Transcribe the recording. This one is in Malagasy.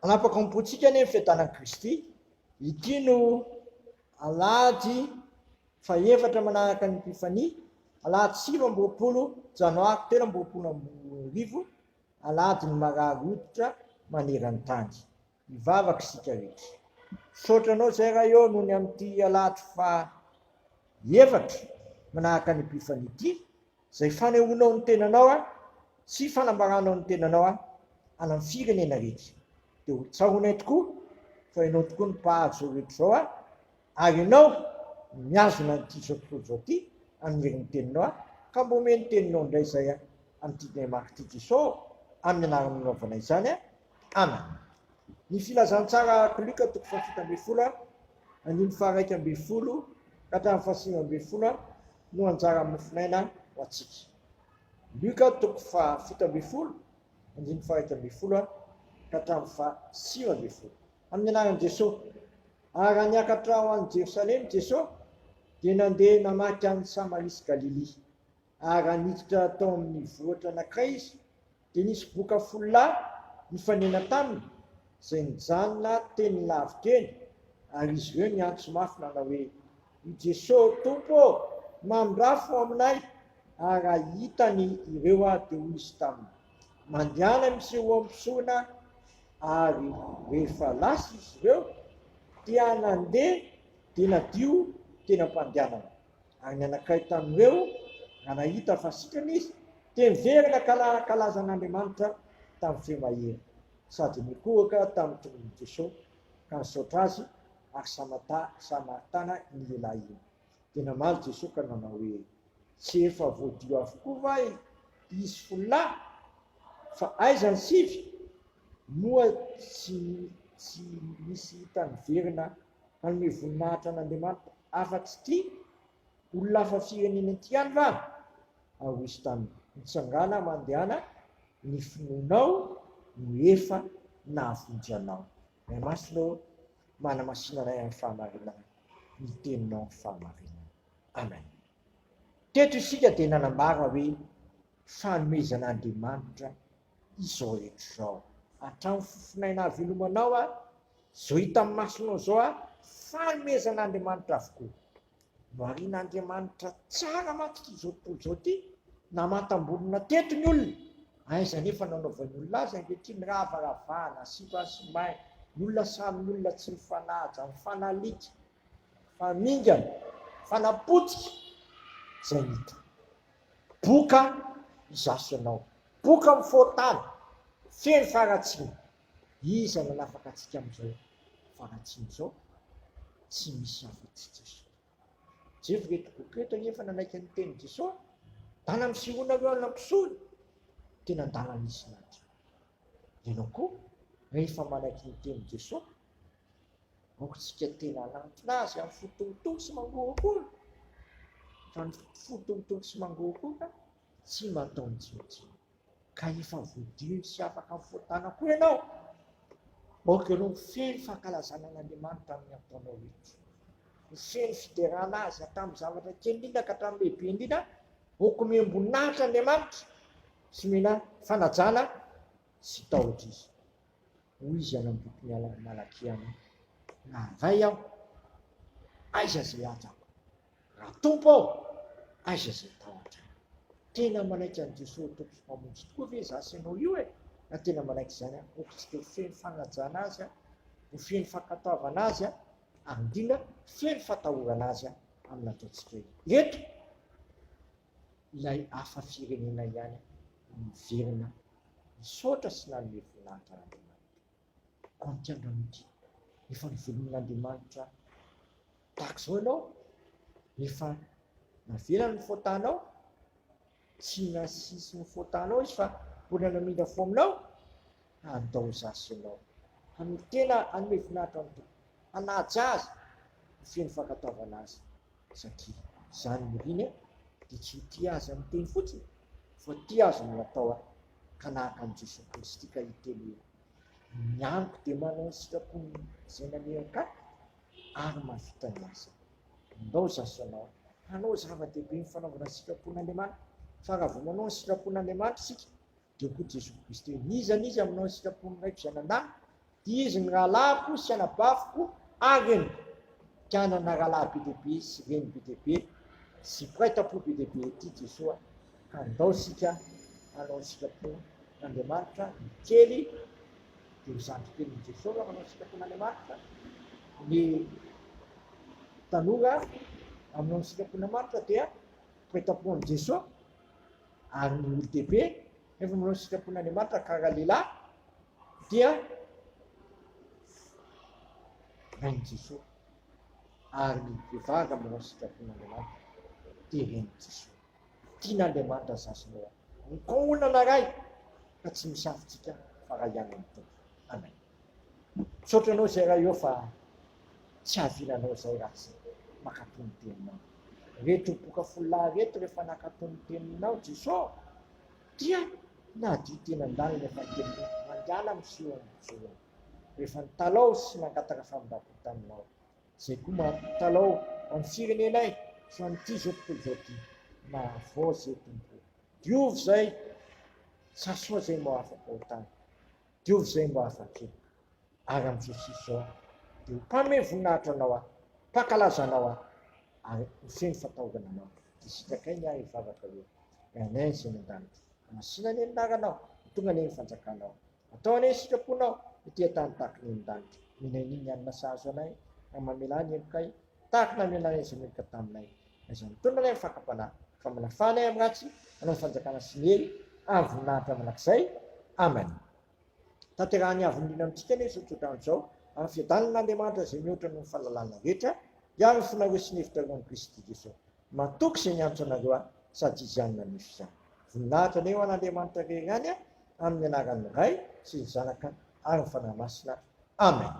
Hanapaka am-pontsika anie ny fiadanan'i Kristy. Ity no alahady fahefatra manaraka ny Epifania, alahady 29 janoary 2023, alahadin'ny marary hoditra maneran-tany. Hivavaka isika rehetra. Misaotra anao izay Ray ô noho ny amin'ity alahady faha efatra manaraka ny Epifania ity, izay fanehoanao ny tenanao sy fanambaranao ny tenanao any amin'ny firenena rehetra. Dia ho tsaroanay tokoa fa ianao tokoa no mpahary izao rehetra izao ary ianao no mihazona an'ity izao tontolo izao ity amin'ny herin'ny teninao ka mba omeo ny teninao indray izay amin'ity indray maka ity Jesoa ô, amin'ny anaranao nanaovana izany. Amen. Ny filazantsara araka Lioka toko faha-17 andininy faha-11 ka hatramin'ny faha-19 no anjara mofonaina ho antsika. Lioka toko faha-17 andininy faha-11 ka hatramin'ny faha-19. Amin'ny anaran'i Jesoa. Ary raha niakatra ho any Jerosalema Jesoa, dia nandeha namaky an'i Samaria sy Galilia. Ary raha niditra tao amin'ny vohitra anankiray izy, dia nisy boka fololahy nifanena taminy, izay nijanona teny lavitra eny, ary izy ireo niantso mafy nanao hoe, I Jesoa Tompo ô, mamindrafo aminay! Ary raha hitany ireo aho, dia hoy izy taminy, Mandehana misehoa amin'ny mpisorona. Ary rehefa lasa izy ireo, dia nandeha dia nadio teny am-pandehanana. Ary ny anankiray tamin'ireo, raha nahita fa sitrana izy, dia niverina ka nankalaza an'Andriamanitra tamin'ny feo mahery, sady nikohaka tamin'ny tongon'i Jesoa ka nisaotra Azy, ary Samaritana iny lehilahy iny. Dia namaly Jesoa ka nanao hoe, Tsy efa voadio avokoa va izy fololahy? Fa aiza ny sivy? Moa tsy tsy nisy hita niverina hanome voninahitra an'Andriamanitra afa-tsy ity olona hafa firenena ity ihany va? Ary hoy izy taminy, Mitsangàna, mandehana, ny finoanao no efa nahavonjy anao. Ray Masina ô, manamasina anay amin'ny fahamarinana, ny teninao ny fahamarinana. Amen. Teto isika dia nanambara hoe fanomezan'Andriamanitra izao rehetra izao. Hatramin'ny fofonaina hahavelomanao aho, izao hitan'ny masonao izao aho, fanomezan'Andriamanitra avokoa. Noharian'Andriamanitra tsara mantsy ity izao tontolo izao ity, namantam-bolona teto ny olona. Aiza anefa nanaovan'ny olona azy ankehitriny, ravaravana, simbasimbaina, ny olona samy olona tsy mifanaja, mifanalika, mifamingana, mifanapotika, izay no hita. Boka izaho sy ianao. Boka mifoha-tany, feno faharatsiana. Iza nanafaka antsika amin'izao faharatsiana izao? Tsy misy afa-tsy Jesoa. Jevo ireto boky ireto anie efa nanaiky ny tenin'i Jesoa. Dana misehoana ireo alina mpisorona. Tena dana nisy nadio. Ianao koa, rehefa manaiky ny tenin'i Jesoa, Aoka isika tena hanantona azy amin'ny fo torotoro sy mangorokoro, fa ny fo torotoro sy mangorokoro tsy mba ataony tsinontsinona. Ka efa voadio sy afaka amin'ny fahotana koa ianao. Aoka ianao ho feno fankalazana an'Andriamanitra amin'ny ataonao rehetra. Ho feno fiderana Azy hatramin'ny zavatra kely indrindra ka hatramin'ny lehibe indrindra. Aoka omem-boninahitra Andriamanitra sy omena fanajana sy tahotra Izy. Hoy izy any amin'ny bokin'i Malakia any, Raha Ray aho, aiza izay hajako? Raha Tompo aho, aiza izay tahotra ahy? Tena manaiky an'i Jesoa ho Tompo sy Mpamonjy tokoa ve izaho sy ianao io e? Raha tena manaiky izany aho, aoka isika ho feno fanajana Azy, ho feno fankatoavana Azy, ary indrindra feno fatahorana Azy amin'ny nataontsika eto. Ilay hafa firenena ihany no niverina nisaotra sy nanome voninahitra an'Andriamanitra. Koa amin'ity andro anio ity, efa novelomin'Andriamanitra tahaka izao ianao, efa navelany ny faotanao, tsy nasisy ny faotanao izy fa mbola namindra fo aminao, handao izaho sy ianao, hanolo-tena hanome voninahitra ny Tompo, hanaja Azy, ho feno fankatoavana Azy. Satria izany niriny dia tsy ho tia azy amin'ny teny fotsiny fa tia azy no natao ahy ka nahaka an'i Jesoa Kristy ka hiteny hoe, Ny amiko dia manao ny sitrapony izay naneraka ahy ary mahavita ny asany. Ndao izaho sy ianao hanao zava-dehibe ny fanaovana ny sitrapon'Andriamanitra fa raha vao manao ny sitrapon'Andriamanitra isika dia hoy Jesoa Kristy hoe, N'iza n'iza manao ny sitrapon'ny Raiko izay nandà. Dia izy ny rahalahiko sy anabaviko ary reniko. Ka hanana rahalahy be dia be sy reny be dia be sy mpiray tampo be dia be ety Jesoa ka ndao isika hanao ny sitrapon'Andriamanitra, ny kely dia ho zandry kelin'i Jesoa raha manao ny sitrapon'Andriamanitra, ny tanora manao ny sitrapon'Andriamanitra dia mpiray tampo amin'i Jesoa, ary ny olon-dehibe nefa manao ny sitrapon'Andriamanitra ka raha lehilahy dia rain'i Jesoa ary ny vehivavy manao ny sitrapon'Andriamanitra dia renin'i Jesoa. Tian'Andriamanitra ny zazinao ny kaonana ray ka tsy misy afontsika fa ray ihany ny Tompo. Amen. Misaotra anao izay ray eo fa tsy havilanao izay raha tsy mankatò ny teninao. Reto boka fololahy reto rehefa nankatò ny teninao Jesoa dia nadio teny an-dalana efa kely mandala miseho amin'ny jorony. Rehefa nitalao sy nangataka famindram-po taminao. Izay koa mampitalaho amin'ny firenenay sy amin'ity izao tontolo izao ity. Mahavoa izay Tompo. Diovy izay, sasoa izay mba ho afa-pahotana. Diovy izay mba ho afa-keloka. Ary amin'izao sisa izao dia ho mpanome voninahitra anao aho, mpankalaza anao aho, ary ho feno fatahorana anao. Dia sitrakay ny ahy hivavaka hoe, Ry Anay izay any an-danitra, masina anie ny anaranao, ho tonga anie ny fanjakanao. Atao anie ny sitraponao ety an-tany tahaka ny any an-danitra. Omenay anio ny hanina sahaza anay, ary mamelà ny helokay, tahaka ny namelanay izay meloka taminay. Aiza mitondra anay amin'ny fakam-panahy, fa manafaha anay amin'ny ratsy, hanao ny fanjakana sy ny hery ary voninahitra mandrakizay. Amen. Tanterahan'ny Avo Indrindra amintsika anie izao tsodrano izao, amin'ny fiadanan'Andriamanitra izay mihoatra noho ny fahalalana rehetra, hiaro ny fonareo sy ny hevitrareo amin'i Kristy Jesoa. Matoky izay niantso anareo aho, sady Izy ihany nanefy izany. Voninahitra anie ho an'Andriamanitra irery ihany, amin'ny anaran'ny Ray sy ny Zanaka ary ny Fanahy Masina. Amen.